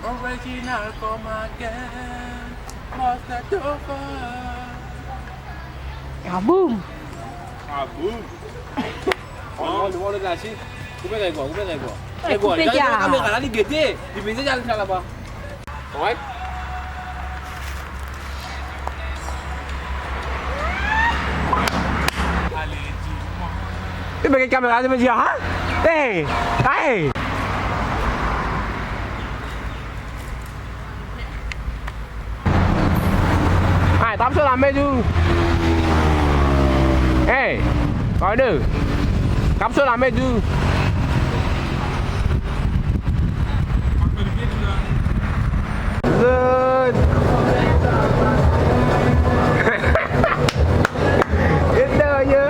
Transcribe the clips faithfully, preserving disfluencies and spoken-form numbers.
Original come again, Master Topher. Kaboum! Kaboum! Koupe, koupe, koupe. Eh, koupe, gars. Kamera la, li gete. Li bizin al laba. Wi. E be, kamera, sa ve dir, ha? Hey! Hey! Ay, trap so lame tou. Hey, pardon. Trap so lame tou. Zot. Get deryer.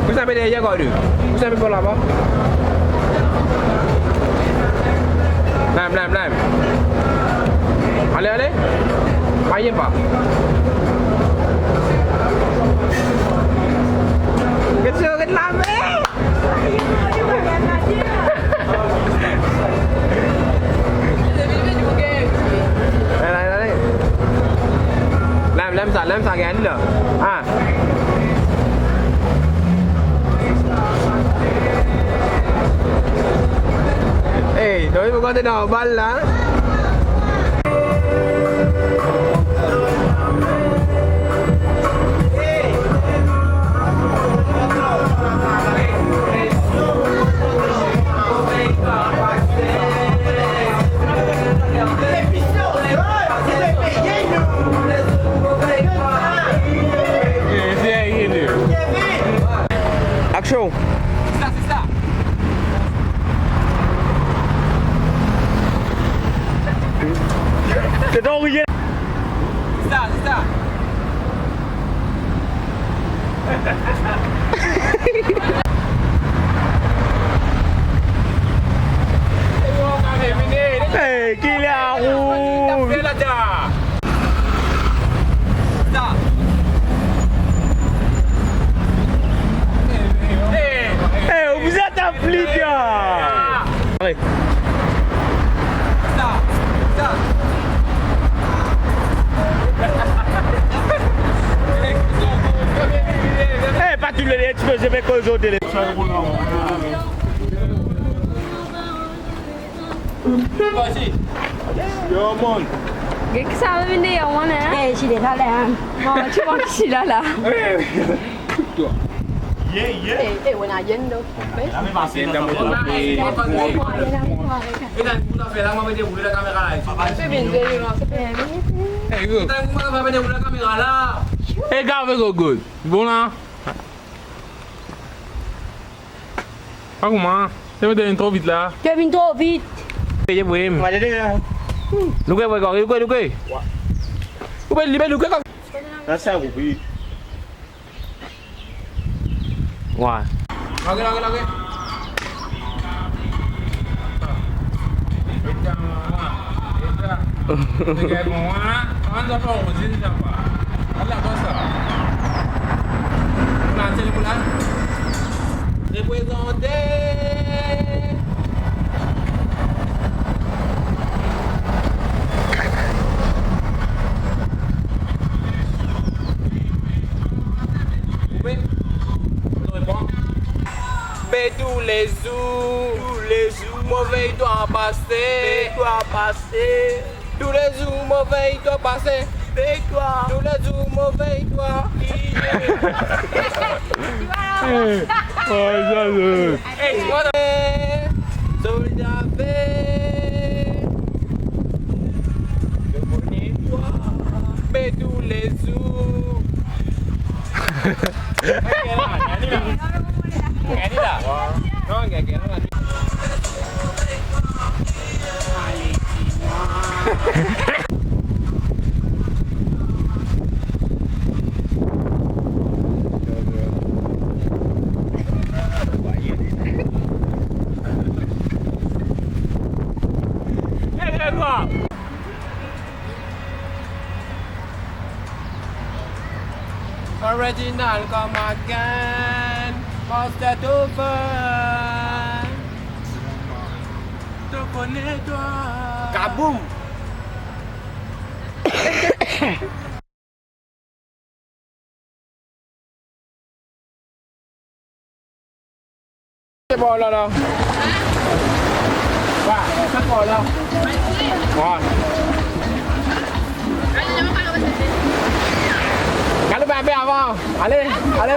Pous inpe deryer, gard. Pous inpe par laba. Lame, lame, lame. Ale, ale. Maye pa. Get so, get lame. Allez, allez, allez. Lame, lame sa, lame sa, gagn li la. Ah. Hey, donk, pou konte dan bal la. Action. C'est ton rien. C'est ça, c'est ça. Hey, ki le a rouz. Hey, vous êtes un flic, hein. Arrête. Eh, pa tou le, ti pe, je vais causer au téléphone. Yo, man. Get ki sa vinn deryer mwa la, hein? Eh, je suis désolé, hein. Bon, tu vois que je suis là, là. Toi. Yeah, yeah. Eh, eh, on a rien, donc. Hey, yo. Hey, gars, we go good. Bon la. Pa kouma, to vinn tro vit la. To vinn tro vit. Peye pou li. Louke, louke, louke, louke. Ou pe, li pe louke kan. Sa, sa, wi. Wi. Lage, lage, lage. Eta, eta. Regarde, bon, hein? Ann sa pa, on dit ça va. Ala, konsa. Pou la, se pou la. Reprezante. Koupe. Reprend. Me toulezour, toulezour, mo vey twa pase, vey twa pase. Toulezour, mo vey twa pase, vey twa. Toulezour, mo vey twa. Eh, oh, sa, sa. Hey, tu vois, solda ve. Me toulezour. Original come again, Master Topher. Kaboum! Se bon la, la. Wa, se bon la. Wa. Galoup inpe avan. Ale, ale.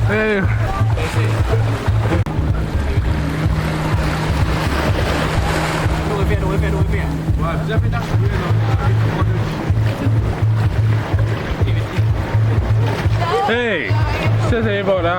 Hey. Hey, sa se bon la.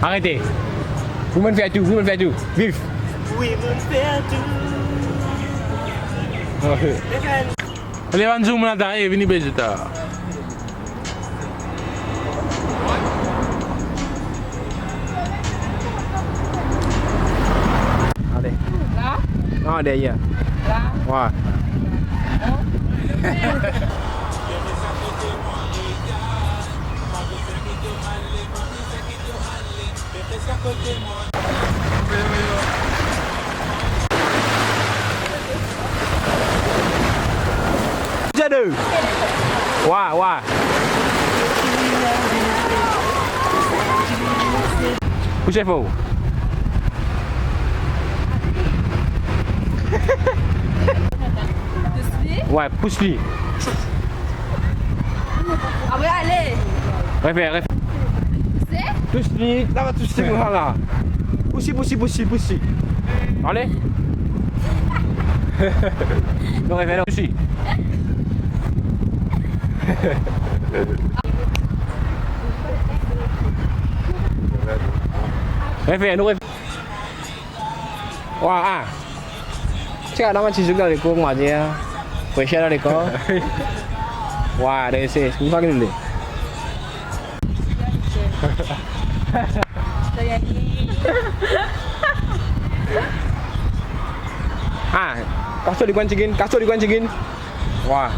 Arete. Wi, mo'nn fer tou, wi, mo'nn fer tou. Viv. Wi, mo'nn fer tou. Ale, bann zoom la, ta, e, vini beze ta. Ale. La? Non, deryer. La? Wa. Bon. Jade. Wa, wa. Pous li for. Wa, pous li. Apre, ale. Refer, refer. Se? Tous li, la va tous li, vwala. Pous li, pous li, pous li, pous li. Ale. Non, refer, pous li. Refer, nou refer. Wa, a. Ti gard la, bann ti zouk dan lekor, kouma dir, a. Fresher dan lekor. Wa, drese, koumsa ki nou le. A, kas to, li pran tigin, kas to, li pran tigin. Wa.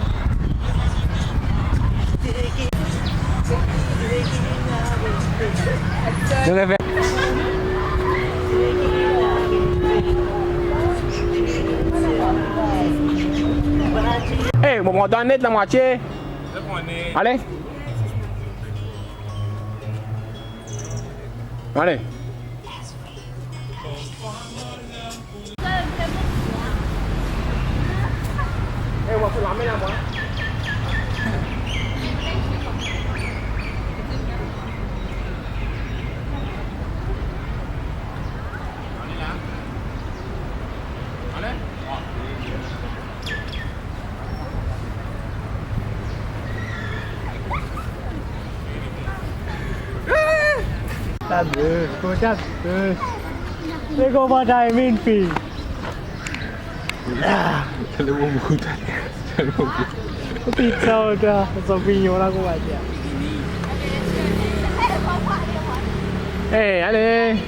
Nou refer. E, mo pran dan net lamwatie. Ale. Ale. Sa bel, kouma sa bel. Se kouma timing, fi. Tellement bon goût. Tellement bon goût. Pizza, otan, sanpignon la, kouma dir. E, ale.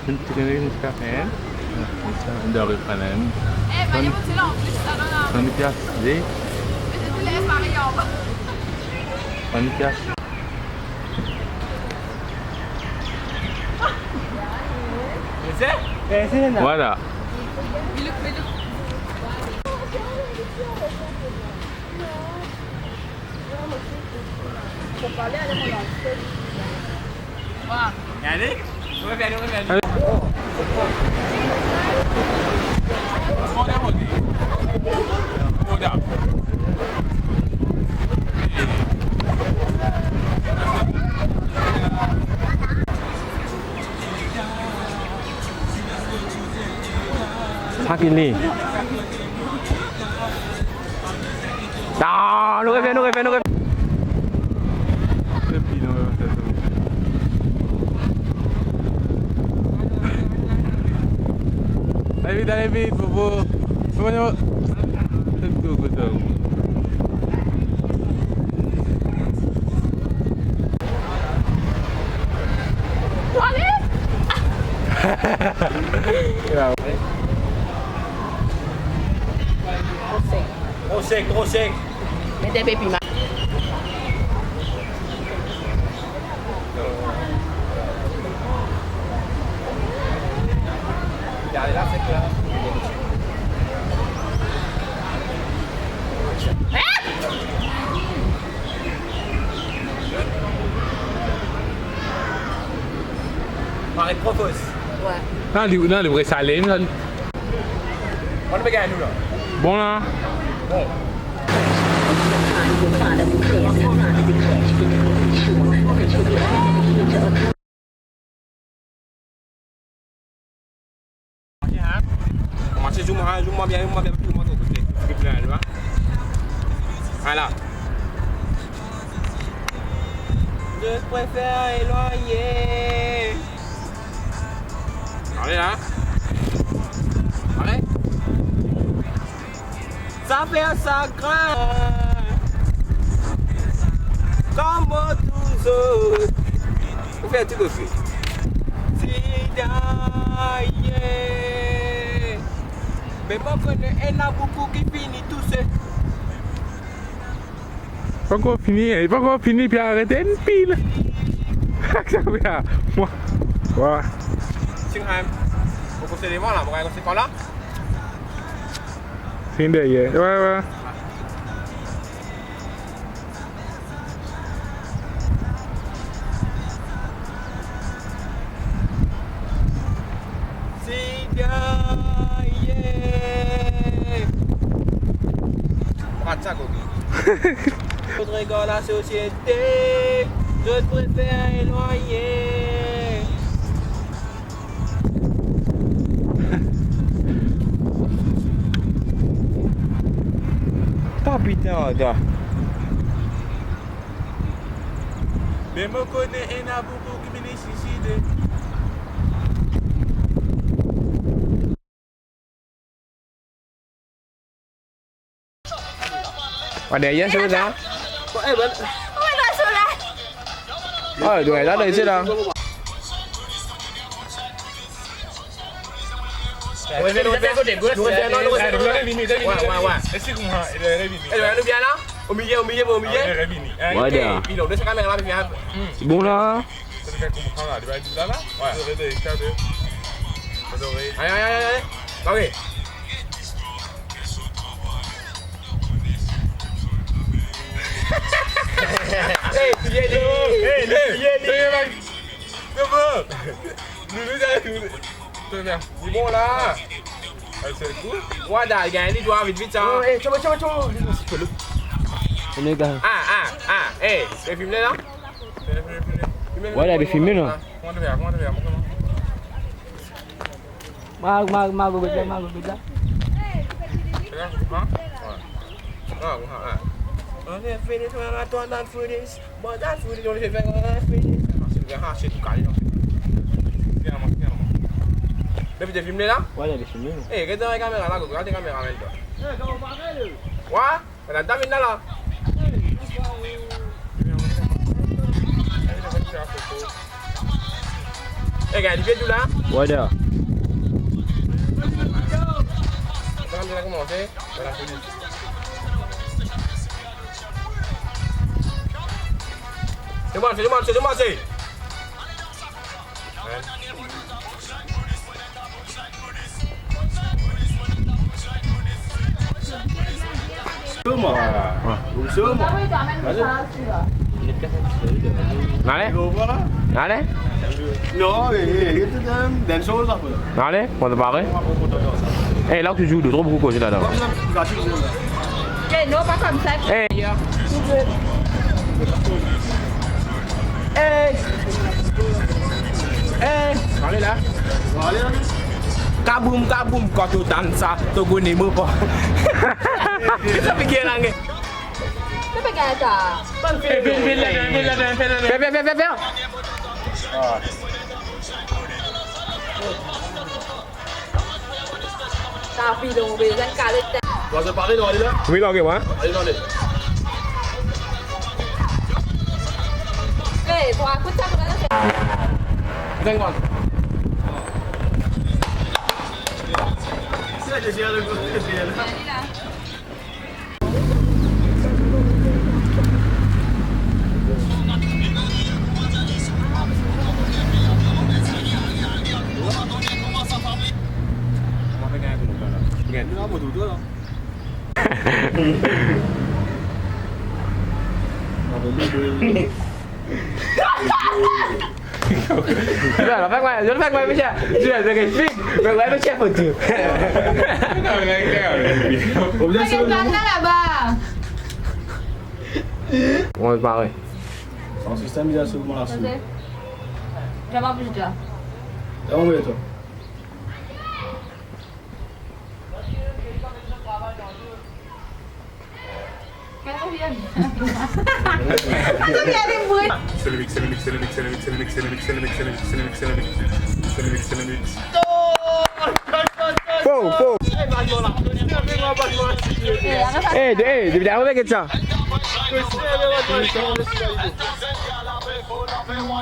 Une petite une café, hein? Dans le panel. Trente piastres, oui. Trente piastres. Voilà. Allez. Fini. Ah, nou revien, nou revien, nou revien. Ale vit, ale vit, Bobo. Bobo, non. Pou ale? Tro sek. Tro sek, tro sek. Met enpe piman. Parey tro fos. Wi. Non, li, non, li vre sale, non. Bon la. Bon. Manze, zoom, zoom bien, zoom bien, zoom bien. Voilà. Je préfère éloigner. Ale la. Ale. Zafer sagrin. Kouma touzour. Ou fer tou kote. Sida, yeah. Me mo kone ena boukou ki fini touse. Pankor fini, eh, pankor fini, pi aret enn pil. Sa pe a, mwa. Wa. Singham. Ou konsey mwa la, mwa, se pa la. Fin deryer. Wa, wa. Sida, yeah. Pat sa, koki. Kot regar lasosiete, zot prefer elwagne. Ah, pite, regarde. Me mo kone ena boukou ki vinn isi, de. Wa deryer, se la. Eh, ben. Wa deryer la, deryer la. Wa, wa, wa. Eh, nou bien la? Omilie, omilie, omilie. Wa deryer. Bon la. Ayo, ayo, ayo, ayo. Ok. Hey, Thierry. Hey, Thierry. Bon la. Wa deryer, gagn li, twa, vit, vit sa. Oh, eh, tchou, tchou, tchou. Ah, ah, ah, eh, ou film la? Wa deryer, ou film la? Kouma to fer, kouma to fer, kouma? Mar, mar, mar, gogod la, mar, gogod la. Se la, ha? Wi. Ah, wi, ah, ah. On a fait des marathons dans le foot. Bon, dans le foot, on a fait des marathons. Ah, se bien, ah, se tou kale, non? Bien, bien. Me, ou film la? Wa, li film la. Eh, get dan kamera la, gogod, get dan kamera la, twa. Eh, kouma ou parle? Wa? Madanm, dam inn la la. Eh, gagn li pie tou la. Wa deryer. Sa, nou koumans, eh. Voilà, polis. Se mwa, se mwa, se mwa, se. Soma. Soma. Ale. Ale. Non, eh, eh, eh, dan so la. Ale, mo pare. Eh, la ou ti zwe, tro boukou koze ladan. Eh, non, pa koumsa. Eh. Eh. Eh. Ale la. Ale la. Kaboum, kaboum, kan to tann sa, to kone mo pa. Ki sa figir la, nge? Pe pe gagn sa. Fer, fer, fer, fer, fer, fer, fer, fer. Fer, fer, fer, fer, fer. Sa pi long, be, zot kale. Bon, zot pare, nou ale la? Wi, large mwa. Ale, nou ale. Ey, pou akout sa, pou gade sa. Vinn, vinn. Zot fek mwa, zot fek mwa, mesye. Zot fek fig. Fek mwa, mesye, foto. Fek mwa laba. Bon, parey. Sa sistenm li la sou mwa la sou. Zame pou twa. Zame pou twa. Fo, fo. Eh, de, eh, de, de, arete sa.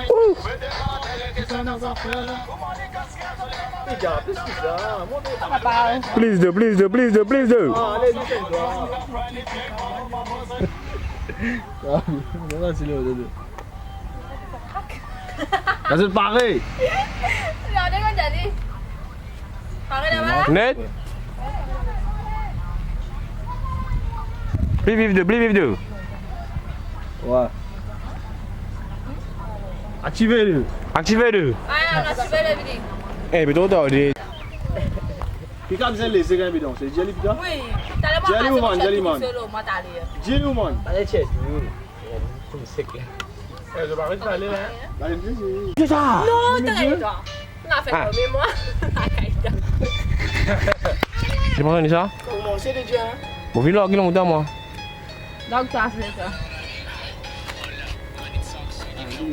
Ou. Plis de, plis de, plis de, plis de. Zot pare? Net? Pli vif de, pli vif de. Wi. Aktive li. Aktive li. Wi, aktive li, vini. Eh, be tro tarde. Pika bizin leze kan li pe danse. Dir li, Pika. Wi, taler mwa. Jelly woman, jelly man. Jelly woman. Allez, check. Kouma sek la. Eh, zot pa res ale la, hein? Allez, viens, viens. Non, t'arrêtes, toi. On a fait comme moi. Zot pa kone sa? Kouma se deja, hein? Mo vinn large lontan, mwa. Donc, t'as fait ça.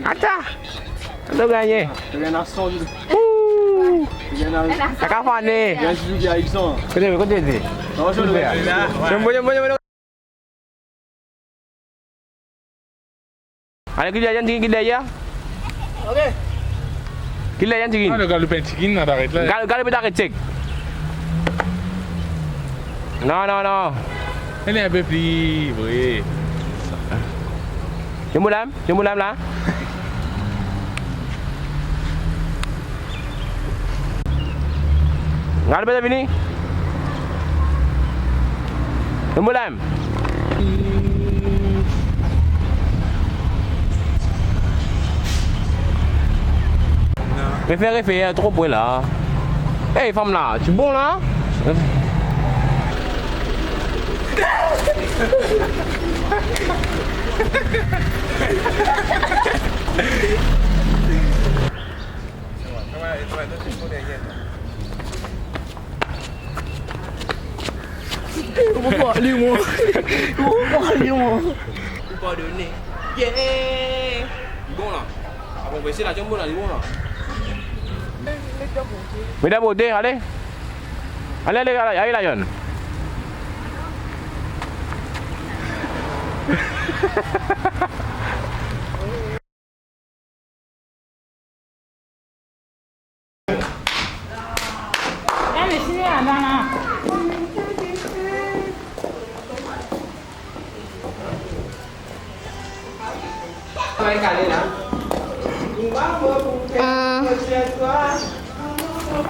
Atann! Atann, gagné! Ou! Sa ka fane! Kote, kote, kote? Non, je le vois. Jombo, jombo, jombo. Ale, ki deryer, ki deryer? Ok. Ki deryer, ki? Ah, nou galoup enn tigit, nou aret la. Gal-, galoup, aret sek. Non, non, non. Li enn pe pli vre. Jombo la, jombo la, la. Gade, pe vini. Jombo la. Refer, refer, tro pre la. Ey, fam la, ti bon la? Ou pa ale, mwa. Ou pa ale, mwa. Ou padone. Yeah. Bon la. Ah bon, ben, se la, bon la, bon la. Met dan bote, ale. Ale, ale, ale, ale, Lion. Hum.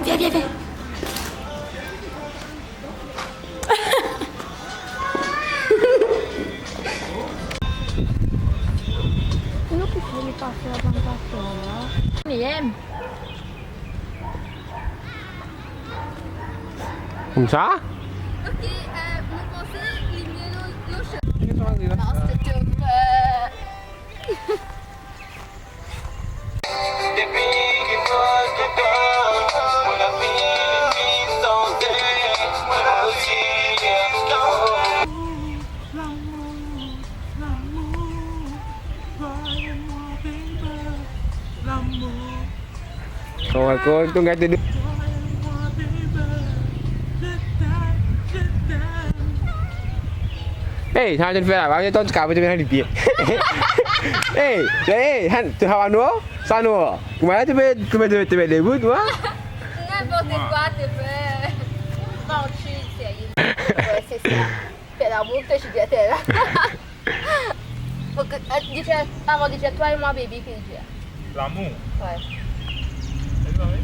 Vien, vien, vien. Nou ki fini pase avan pase la. Li enn. Koumsa? Ok, euh, nou panse li mie lo-, lotion. Ki sa arive la? Non, c'était, euh, Depi ki poz to dan, mo lavi li Ton, ton, ton, gete de. Hey, sa to fer la, va, to, to, to, to, to, Hey, hey, han, to, hawa, no? Sa, no? Kouma la, to pe, to pe, to pe, to pe debout, wa? N'importe quoi, to pe. Non, tu, sérieux. Ouais, c'est ça. Fer lamour, to, je dis à terre. Faut que, euh, déjà, avant de dire toi et moi, baby, qu'il dit. Lamour. Ouais. Wi.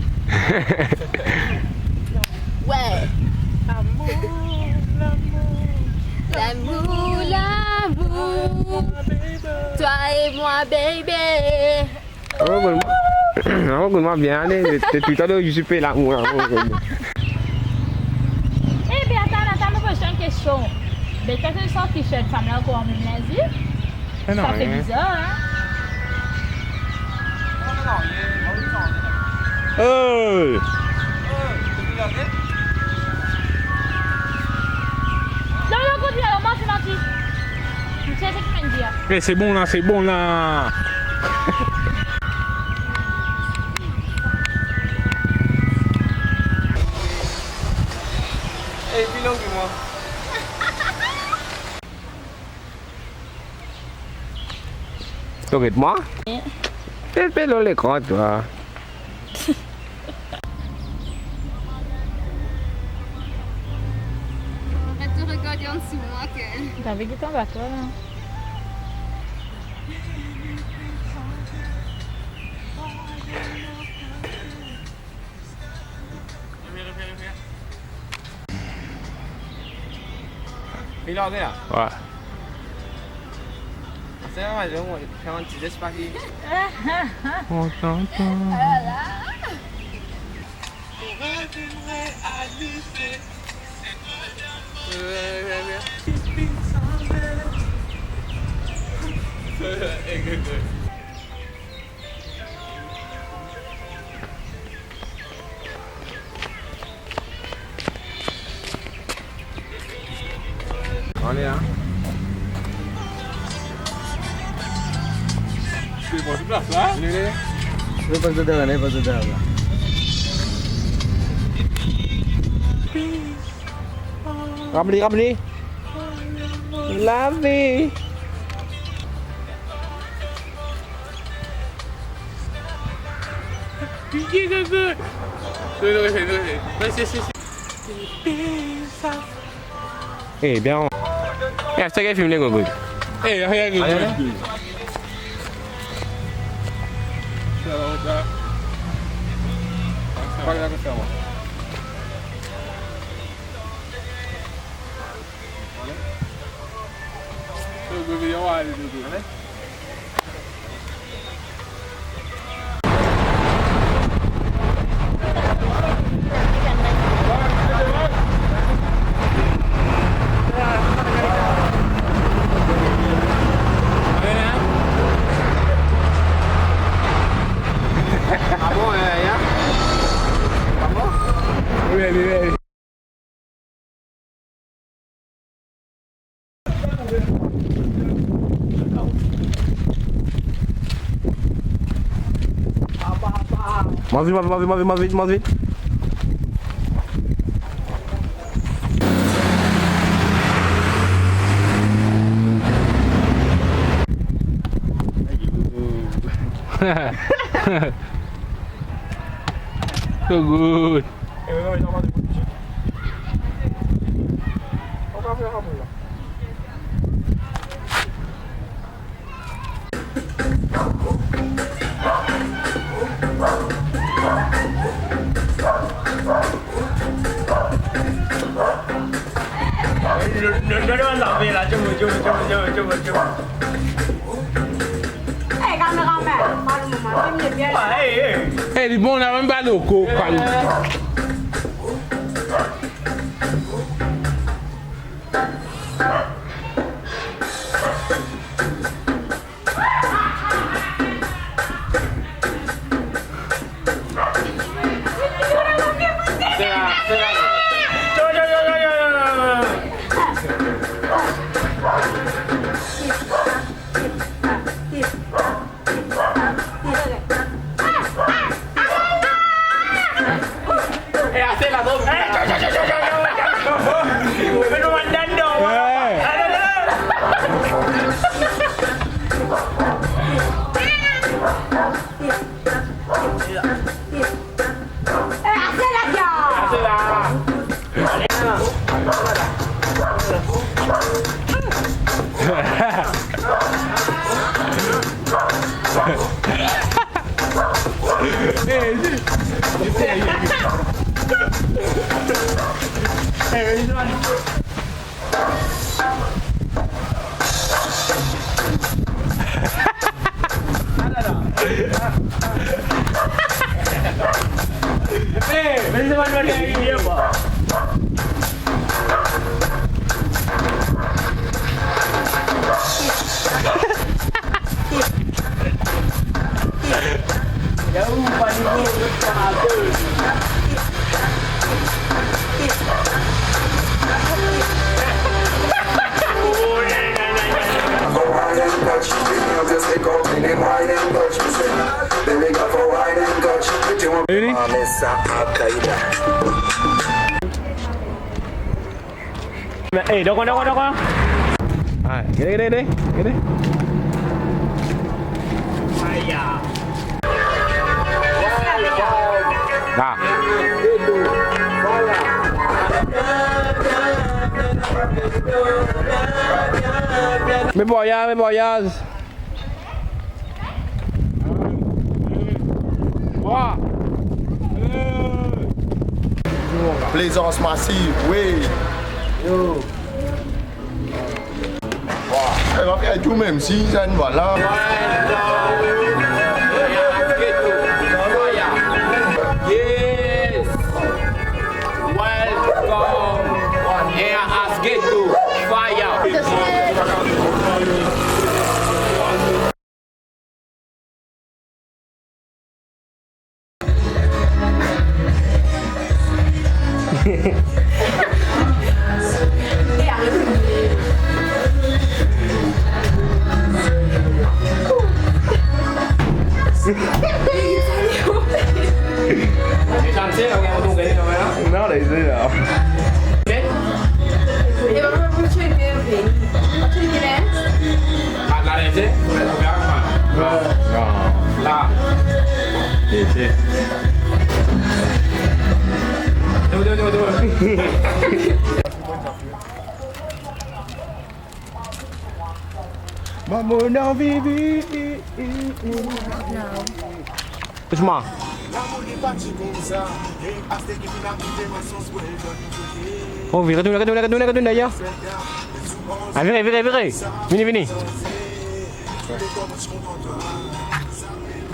Ouais. Lamour, lamour. Lamour, lamour. Toi et moi, baby. Akoz mwa, akoz mwa bien ale, de, de tou talè, je suis pas là, mwa, akoz mwa. Eh, ben, attends, attends, mo poz twa enn kestion. Ben, twa, to sort t-shirt fam la ankor mem linzi? Eh non, sa fe bizar, hein? Hey! Non, non, kontign, alor, manti, manti. Ou ti seki mo'nn dir. Eh, se bon la, se bon la. Eh, pi long ki mwa. To get mwa? Wi. Pe, pe lor lekran, twa. Arrête de regarder en dessous de moi, que... T'avais guetté en bas, toi, là. Vlog la? Ouais. Sa va, non, on fait un petit geste, papi. On t'entend. Ale, hein. Tu peux prendre tout la, ça? Allez, allez. Je veux pas de dehors, allez, pas de dehors, là. Rap li, rap li. Lavi. Eh, bien. Eh, sa ki film le gogo. Eh, rien que... Ah bon, euh, ya? Ah bon? Wi, wi, wi. Manz vit, manz vit, manz vit, manz vit, manz vit. So good. Eh, kameraman, parle moman, film bien. Eh, li bon, la mem pa loko, pa loko. Vini? Eh, doko, doko, doko. Ah, gede, gede, gede, gede. Ah. Mes voyages, mes voyages. Plaisance Massive, wi. Yo. Wa, e va fer tou mem si sa enn vwala. Yes. Welcome. Air As Ghetto. Fire. Non, la, isi, la. Maman, anvi viv. Kouma? Oh, vire, tourn, tourn, tourn, tourn, tourn, ya. Ah, vire, vire, vire. Vini, vini.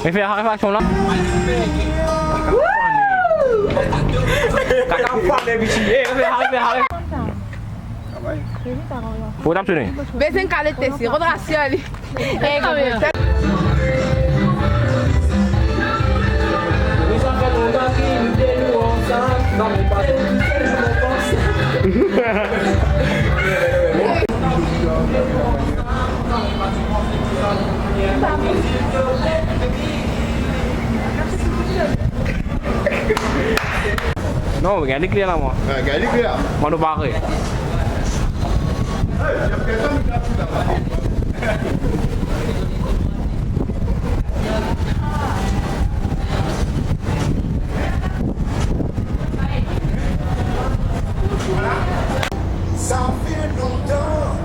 Refer, refer aksion la. Kaka fwa, le biti. Eh, refer, refer, refer. Pou tap tounen. Bezwen kale tesi, rod rasyon li. Non, gard li kler la, mwa. Gard li kler. Mwa, nou pare. Sa fer lontan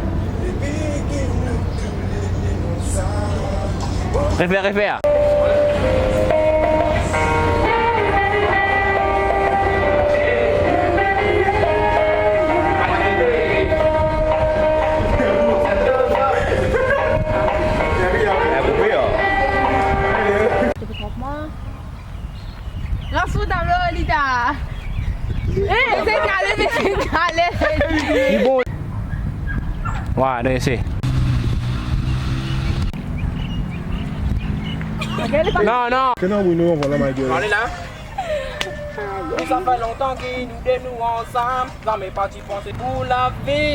depi ki nou toule ensemble. Refer, refer. Lans ou tablo, Lita. Eh, se kale, se kale. Li bon. Wa, nou esey. Non, non. Ke non, wi, nou, vwala, my girl. Sa fer lontan ki nou de nou ansam, zame parti panse pou lavi.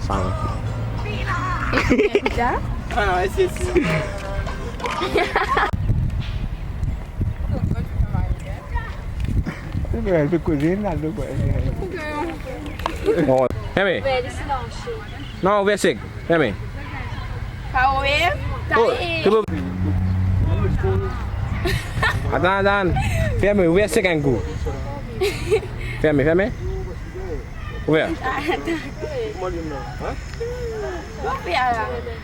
Sa. Ah non, esey, esey. Li pe koze, li al de kwa. Bon. Ferme. Ouver, les silensieux. Non, ouver sek. Ferme. Pa ouver. Oh, tu peux. Atann, atann. Ferme, ouver sek enn kou. Ferme, ferme. Ouver.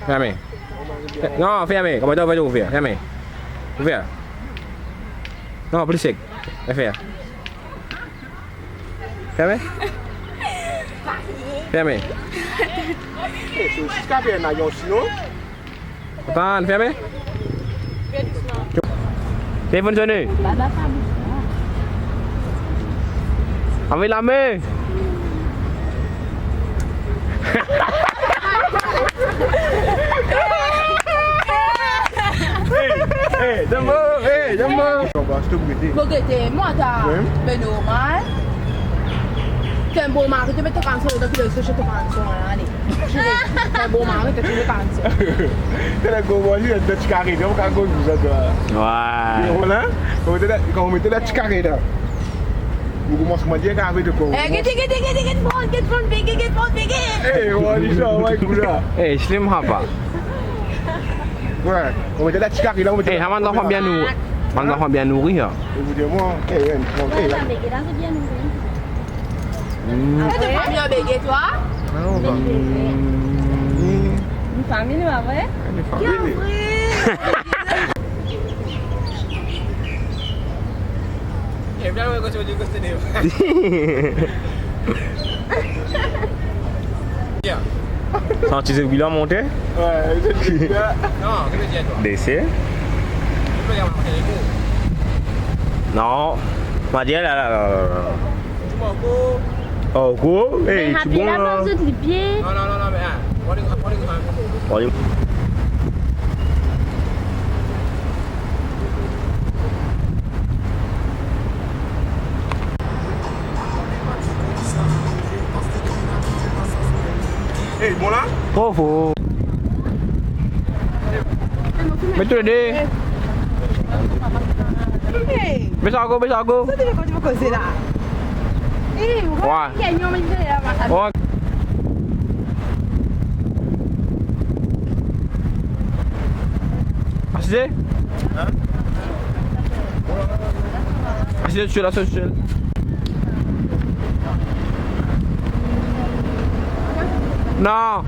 Ferme. Non, ferme. Kouma to ouver, ouver. Ferme. Ouver. Non, pli sek. Ferme. Ferme. Eh, so ziska fer nayon sinon. Atann, ferme. Telefon sone. Ave lame. Hey, hey, Jambo, hey, Jambo. Bon, gete, mwa ta. Wi. Me normal. T'es un bon mari, to met to kanson, to met to kanson, ale. T'es un bon mari, to met to kanson. T'es un bon mari, t'es un petit carré, donc à cause de ça, toi. Ouais. Voilà. Quand on mettait la petite carré, là. Ou koumans kouma dir ki ave de kor. Eh, get, get, get, get, get front, get front, big, get front, big. Eh, ou a di sa, ou a ekout sa. Eh, slim hapa. Ouais, on mettait la petite carré là, on mettait. Eh, sa bann zanfan bien nouri. Bann zanfan bien nouri, hein. Ou dir mwa, eh, eh, eh. Là, c'est bien nourri. Mm. Eh, t'es pas bien bégué, toi ? Non, pas. Mm. Une famille, ouais. Une famille. Bien vrai. Santi zot gila monte? Ouais, zot gila. Non, ki vedir twa? Dese. Non. Ma dir la, la, la, la, la. Ankor? Hey, ti bon la. Non, non, non, non, mais, ah, what is, what is, what is. Hey, bon la? Oh, oh. Met tou le de. Hey. Bes ankor, bes ankor. Sa, ti pe koz la. Hey, ouais. Ouais. Asize? Hein? Asize tou sel, asize tou sel. Non.